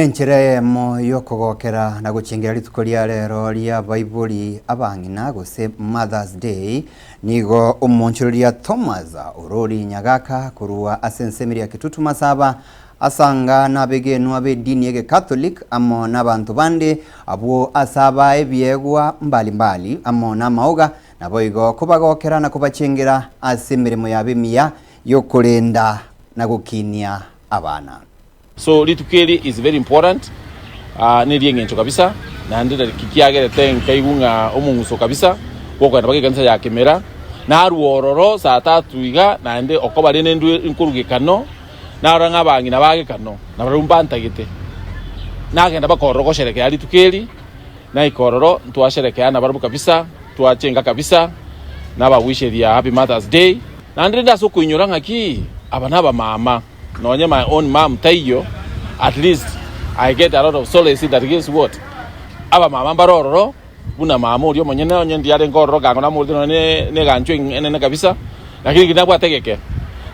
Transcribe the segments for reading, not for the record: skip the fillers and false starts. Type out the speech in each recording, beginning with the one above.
Enchera eyemo y'okogokera na gochengera rituko ria rero ri'abaibori abang'ina gose Mother's Day nigo omonchoreria Thomas Orori Nyagaka korwa ase ensemo ya Kitutu Masaba asanga nabegenwa b'edini y'Egecatholic amo nabanto bande abwo ase abae ebiegwa mbali mbali amo namaoga naboigo kobagokera na kobachengera ase emeremo yabo emiya y'okorenda na gokinia abana. So rituko eri is very important, nerieng'encho kabisa, naende naki kiagerete nkaigwa ng'a omong'uso kabisa bw'okogenda mpaka ekanisa ya Kimera, narwa ororo saa tatu iga naende okoba rende ndwe nkorwa gekano, narora ng'a abang'ina ba gekano nabarabwo mbantagete, nagenda mpaka ororo gosherekea rituko eri, naika ororo ntwasherekea nabarabwo kabisa, twachenga kabisa, nabawisheria happy mother's day, naende rende ase okoinyora ng'aki aba nabamama. Nonye my own mum taiyo at least I get a lot of solace that guess what abamama mbare ororo buna mama oria omonyene onye ndiarenge ororo kango namorete nonye ne eganchwa enene kabisa lakini ekio nabwate egeke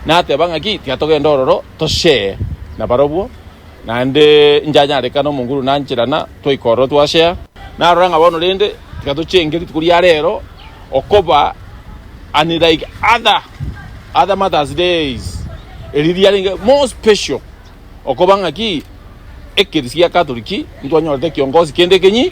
nateba ng'aki tiga togende ororo to share nabarobwo naende njanyarekana omonguru nancherana twaika ororo twa share narora ng'a bono rende tiga tochenge rituko ria rero okoba unlike other other mothers days eri riarenge more special okoba ng'aki ekerisi gia Catholic ntwanyorete ekiongosi kende ekenyi.